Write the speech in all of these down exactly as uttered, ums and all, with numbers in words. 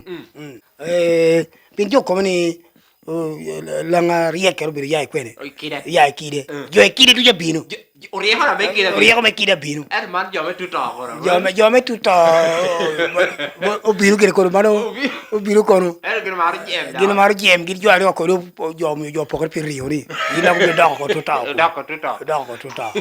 Mm. Mm. Eh, pien jo kobo ni, oh, Laŋa ryek kede obedo ya i kwene? O, i kide. Ya i kide. Mm. Jo i kide ducu abino. Jo, jo, oryeko na me kide abino. Oryeko me kide abino. Ento man jo me tuto kono. Jo me, jo me tuto, mo-, mo-, obino gire kono, mano obi-, obino kono. Ento gin maro jem, gin maro jem, gin jo aryo kono, jo, jo pokere pi riyo ni. Gin dok odoko ko tuto. Odoko tuto. Odoko ko tuto.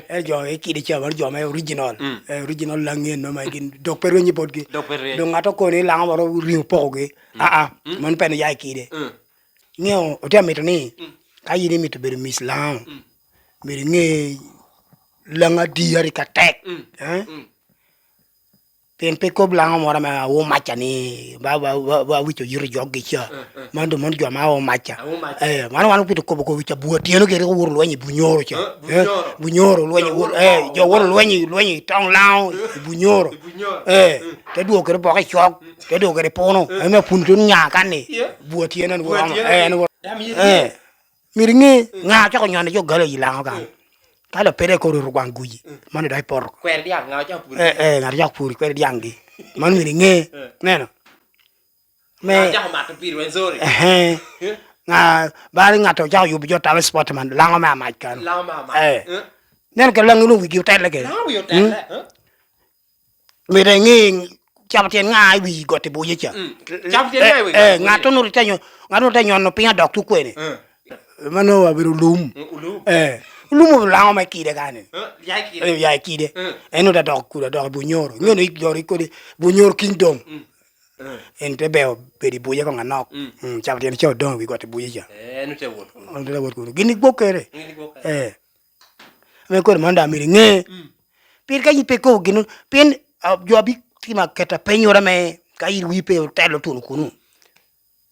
Ento jo i kide ca, mano jo me original. Mm. Eh, original Laŋi eno ma gin dok pe rwenyo botgi. Dok pe rwenyo. Dok ŋat okoni Laŋo moro oriŋo pokogi. Mm. Aa, mm, mano pe en oya i kide. Mm. Iŋeo, otye amito ni, mm, ka yin imito bedo Miss Laŋo, mm, myero iŋe Laŋo adi arik atek. Mm. Eh? Mm. Pien pe kob Laŋo moro ame awo maca ni, ba, ba, ba, ba wic oyito joggi ca. Eh, eh. Man doŋ mano jo ame awo maca. Awo maca. Eh, mano wan okwito kobo kobo ca, bua tyeno gire owuro lweny i Bunyoro ca. Eh, Bunyoro. Eh, Bunyoro, lweny i Wur-, eh, jo owuro lweny i, lweny i Toŋ Laŋo, eh, i Bunyoro. I Bunyoro. Eh, mm, te dwogo kede boko i cok, mm, te dwogo kede puno. Eh. Ame puno tun nya kan ni, yeah, bua tyeno en wuro. Bua tyeno. Eh, en wuro. Dam yie, eh. Myero iŋe, mm, ŋa ocako nyono jo galo i Laŋo kan. Mm. Ka lo pede ko ruru gwaŋ guji, mm, mano dok ipoto oko. Kwero dyaŋ, ŋa ocako puro? Eh, eh, ŋat ocako puro, kwero dyaŋgi. Mano myero iŋe. Eh. Neno? Me ŋa ocako mato pii, Rwenzori? Ehe. Eh? Ŋa, bala ŋat ocako yubo jo tamo sport man, Laŋo me amac kan. Laŋo me amac. Eh. Eh? Neno ke Laŋo ni wigi otelle ke. Laŋo wigi otelle, mm, eh? Myero iŋe capo tyen ŋa i wi got i Buye ca. Mm. Capo tyen ŋa i wi got i Buye? Eh, eh, ŋat onwoŋo te nyo-, ŋat onwoŋo te nyono piny adok tukwene. Mm. Mano abedo olum. Mm, olum. Eh, olum obedo Laŋo me kide kani. Eh, ya i kide. Eh, ya i kide. Mm. En onwoŋo te dok kuno, adok i Bunyoro. Mm. Iŋeo ni dok kodi Bunyoro Kingdom. Mm. Mm. En te beo bedo i Buye koŋ anok. Mm. Mm, capo tyen ca odoŋ i wi got i Buye ca. Eh, en onwoŋo te wot kuno. En onwoŋo te wot kuno. Gin i gwokkere. Gin i gwokkere. Eh. Ame kodi mano daŋ myero iŋe. Mm. Pien ka yin pe ikobo gin, pien, ah, jo abitimo aketa pennyoro ame ka yin wii pe otelo tuno kuno,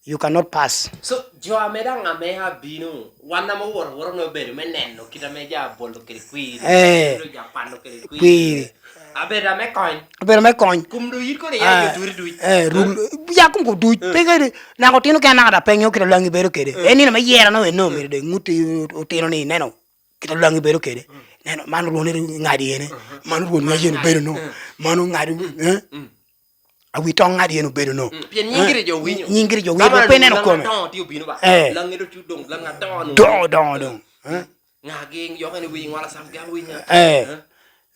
you cannot pass. So, jo ame daŋ ame abino, wan ame owoto awota onwoŋo obedo me neno kit ame jo abolo kede kwir, eh, obedo jo akwano kede kwir. Kwir. Abedo ame kony. Abedo me kony. Kum doŋ yit kodi ya, ah, jo turi duc. Eh, rul, eh, ya kum ko duc. Eh. Pe kede, naka otino kene naka daŋ pe ŋeo kit a Laŋi bedo kede. Eh. En nino me yero no eno, eh, myero doŋ iŋut i otino ni ineno kit a Laŋi bedo kede. Mm. Neno, man rwone ŋadi ene, mhm, man rwon ŋadi ene obedo no, mm, man oŋadi, mm, eh? Mm. Awi toŋ ŋadi ene obedo no. Mm. Pien nyiŋ gire jo winyo. Nyiŋ gire jo winyo, pe neno kome. Laŋi adoŋo tye obino ba. Eh. Laŋi doŋ tye doŋ, Laŋi adoŋo. Doŋo, doŋo, doŋ. Eh? Ŋa gi, jo kene winyo, ŋo lasam gi awinyo. Eh. Eh?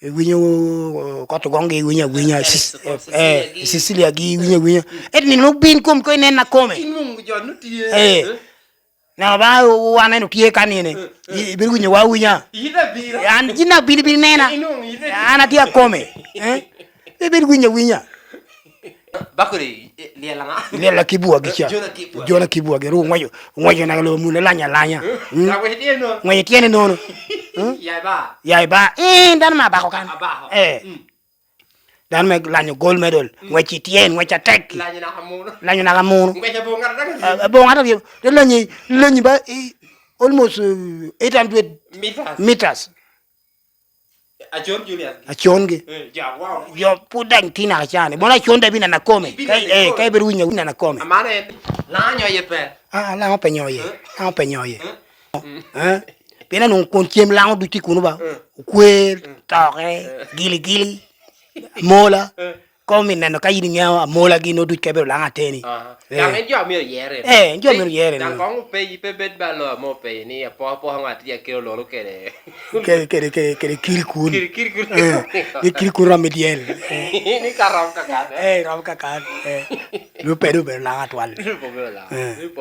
Iwinyo, uh, kot ogoŋ gi iwinyo awinya, Cis-, eh, Cecilia gi, Cecilia gi iwinyo awinya. Mm. Ento nino obin kom ko inen na kome. Inwoŋo jo nu tye. Eh. Eh? Naka ba wan en otye ka nini, eh, eh, i-, ibino winyo wa awinya. Yin abino. An gin abino, ibino nena. Inwoŋo yin abino. An atye akome. Eh? Ibino winyo awinya. Bakuri, eh, lyel aŋa? Lyel akibwa gi ca. Jona kibwa. Jona kibwa gi, ru ŋweco, ŋweco naka lo mune lanya lanya. Eh, mm. Ka ŋweco tyene nono. Ŋweco tyene nono. Mm? Ya iba. Ya iba. Eh, dano ma abako kan. Abako. Eh. Mm. Dano me lanyo gold medal, mm, ngwec i tyen, ngwec atek. Lanyo naka munu. Lanyo naka munu. Ngwec aboŋo ŋat aryo. Ah, aboŋo ŋat aryo. Te lanyi, lanyi ba, i, almost, uh, eight hundred meters. Meters. Acon Julius. Acon gi. Eh, ja, wow. Jo pud daŋ tye naka cani. Mono Acon daŋ ibino neno kome. Ibino neno kome. Ka, eh, ka ibino winyo, winyo neno kome. Amano en, Laŋo nyoye pe? Ah, Laŋo pe nyoye. Eh? Laŋo pe nyoye. Eh? Eh? Pien anwoŋo kwon cem Laŋo duc tye kuno ba. Eh. Okwer, eh, toke, eh, giligili, amola. Eh. Koŋ mi neno ka yin iŋeo amola gin oduc ka ibedo Laŋo ateni. Aha. Eh. Daŋ en jo a myero yere. Eh, en jo a myero yere. Daŋ koŋ opeyi, pe bed ba lo ame opeyi ni apo apo ŋo atye akelo loro kede. Kede, kede, kede, kede kiri kun. Kiri, kiri kun. Eh, ni kiri kun rom i dyel. Eh. Ni ka rom kakan, eh? Eh, rom kakan. Eh. Lupe, lupe Laŋo atwal. Lupe Laŋo. Eh. Lupe